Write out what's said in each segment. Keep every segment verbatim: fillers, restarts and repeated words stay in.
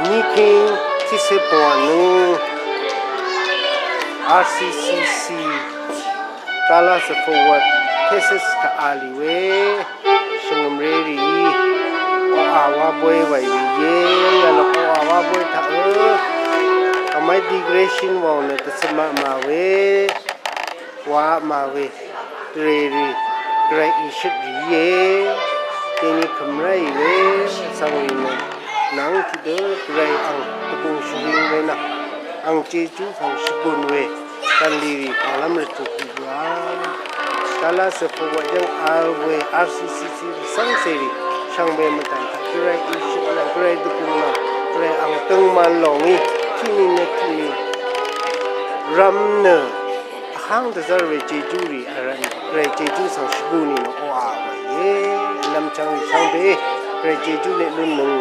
Nìking tiqsè pvwà nø R C C C Dallas Forward Texas kà a lì we shvngø̀mré rìí oqà wá bóy wàì we íe. Yalòng oqà wá bóy taq ø vmai decoration wàò nø dvcvmaq mà we wa mà we dvrèrì gvray ìshøt rì íe. Dèni kø̀m ráì we vsvng rì nø nvng tiqdø gvray ang dvgùng shvring we nvng ang jejú svng shvgùn we dv̀nlì rì pàlv́m rvtø̀ pv̀n wa. Dallas Forward yv́ng vl we R C C C rì svng cèrì shvngbe mvdv̀n taq gvray ìshøt nvng gvray dvgùng nvng gvray ang døngman lòng í tiqni nø tiqni rvm nø vháng dvzv́r we jejú rì vrv̀n gvray jejú svng shvgù nìnø oqà wàìe. Vlvm chvng rì shvngbe gvray jejú leq lún nøng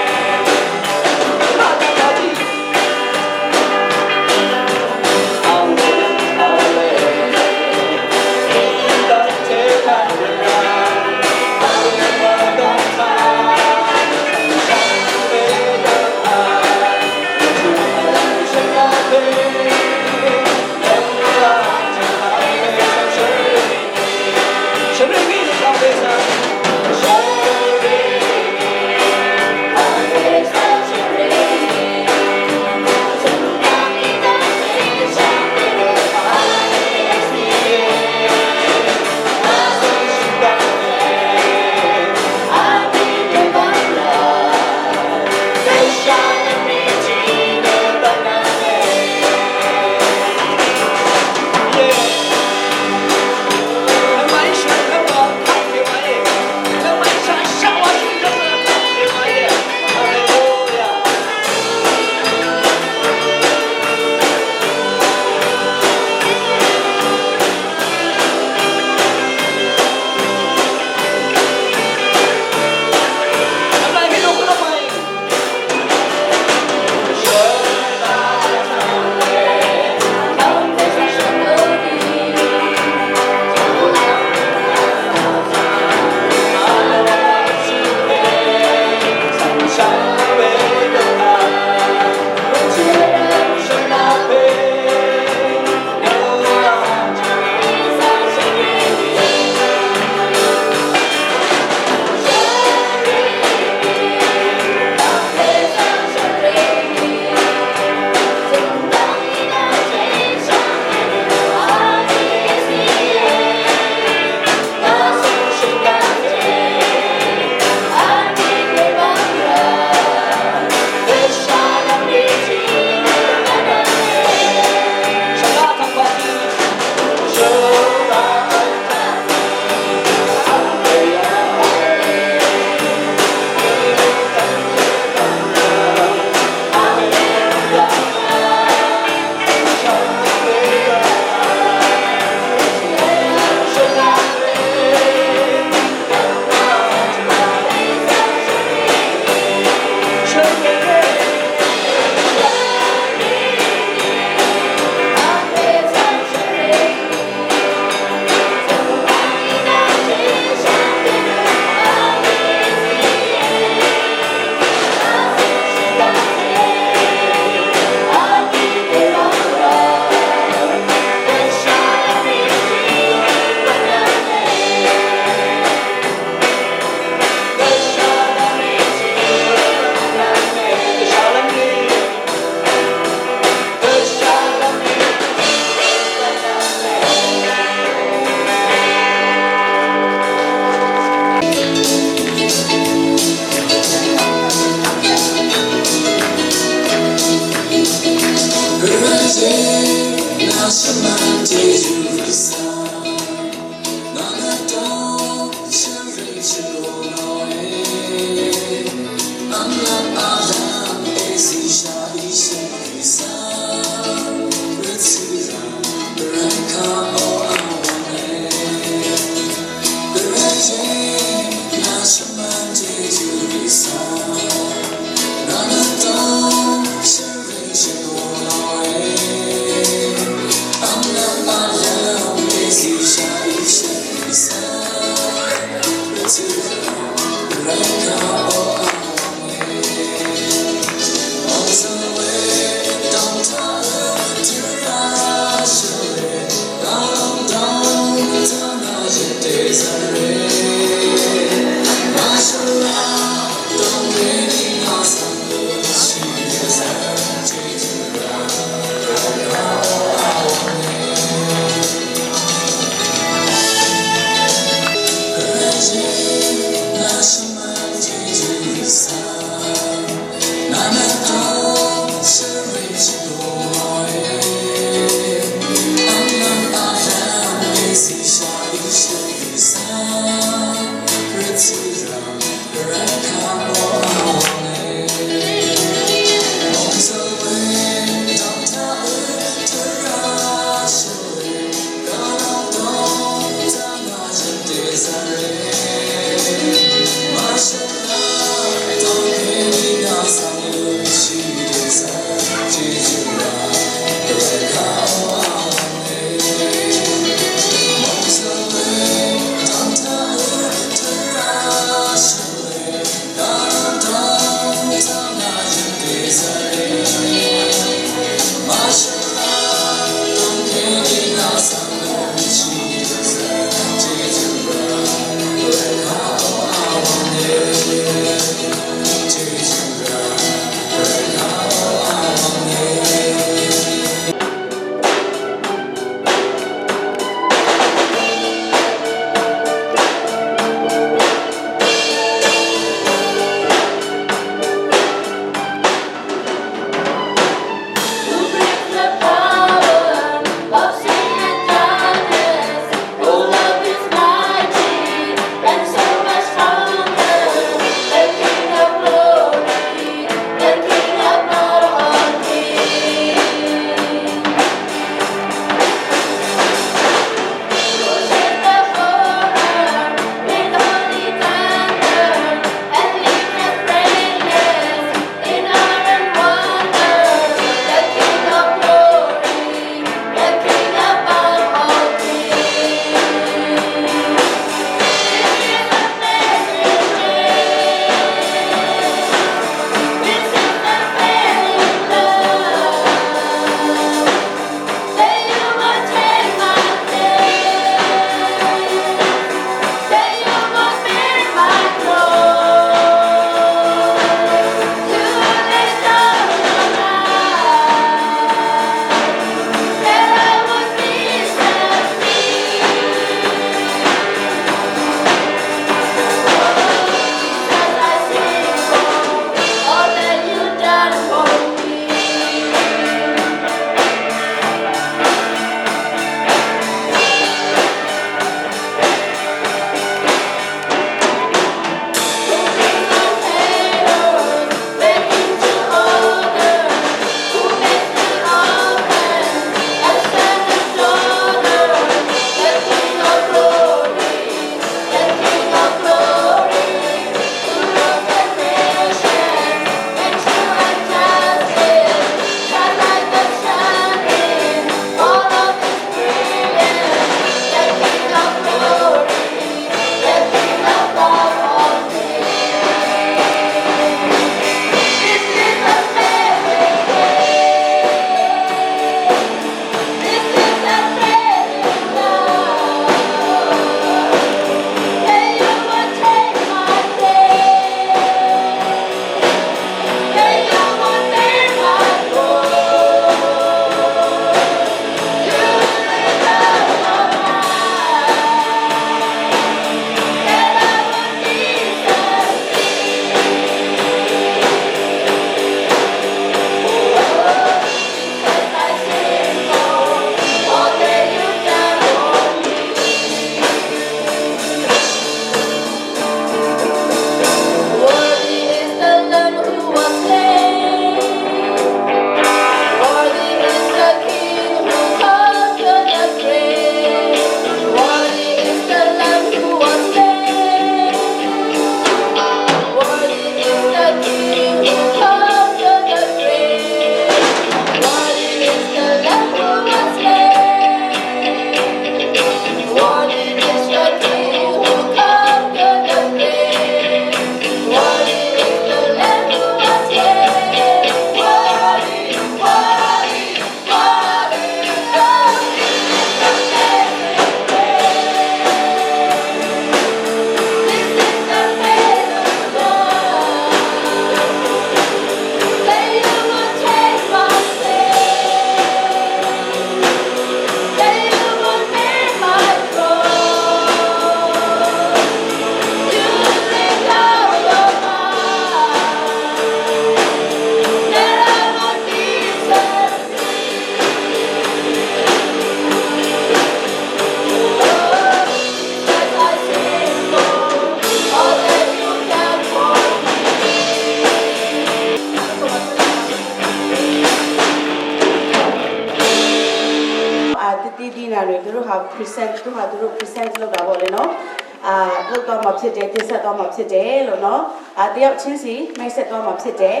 present သူဟာသူတို့ present လုပ်တာပေါ့လေနော်။ အာလုပ်သွားမှာဖြစ်တယ်၊ တင်ဆက်သွားမှာဖြစ်တယ်လို့နော်။ အာတယောက်ချင်းစီမိတ်ဆက်သွားမှာဖြစ်တယ်။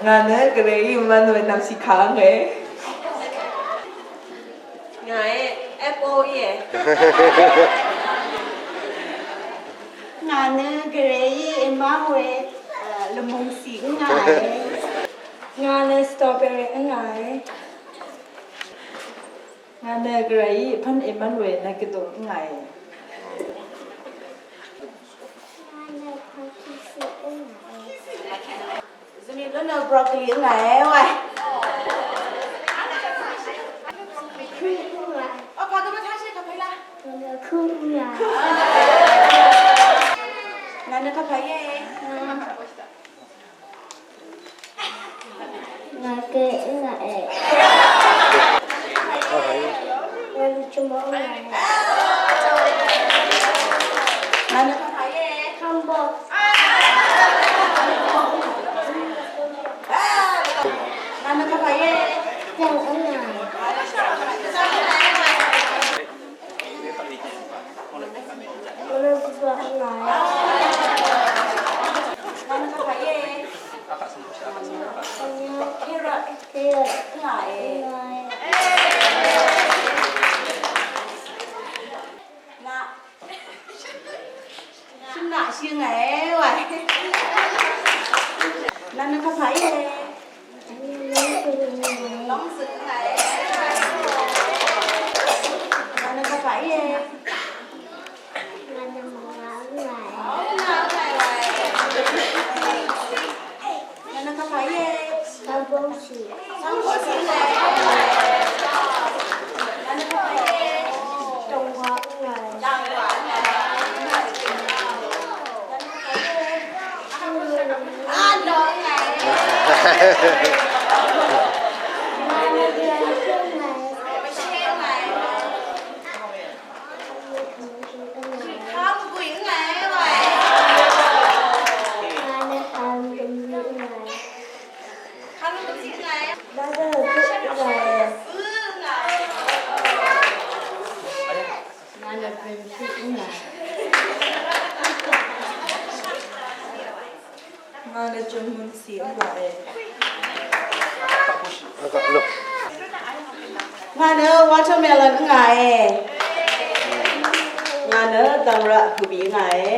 ငါနဲ့ကလေးမန်ဝဲနမ်စီခါငယ်။ ငါရဲ့ apple ရဲ့။ ငါနဲ့ကလေးမန်ဝဲလမုန်စီငါရဲ့။ ငါနဲ့ strawberry ငါရဲ့။ ငါနဲ့ကလေးဖန်အမန်ဝဲနကတုံငါရဲ့။ ဇနီးလၢန broccoli ငါရဲ့ဝဲ။ အဖာကမထားရှိခဖဲလား။ ခုငါ။ ငါနဲ့ခဖဲရဲ့။ ငါကဲငါအဲ။ ငါလူချမငါအဲ။ ငါနဲ့ခဖဲရဲ့။ ခမ်ဘော။ ငါနဲ့ခဖဲရဲ့။ ကျန်အငါ။ Ngà nø jø̀ngmøn sì ngà e. Ngà nø watermelon ngà e. Ngà nø dv̀ngraq gùbì ngà e.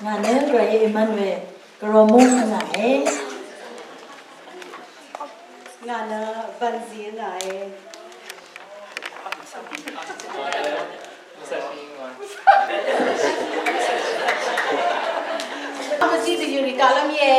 Ngà nø Gvray Emmanuel Gvray mung ngà e. Ngà nø Banzi ngà e. Mvzi dvyø̀ rì kà lv́m íe.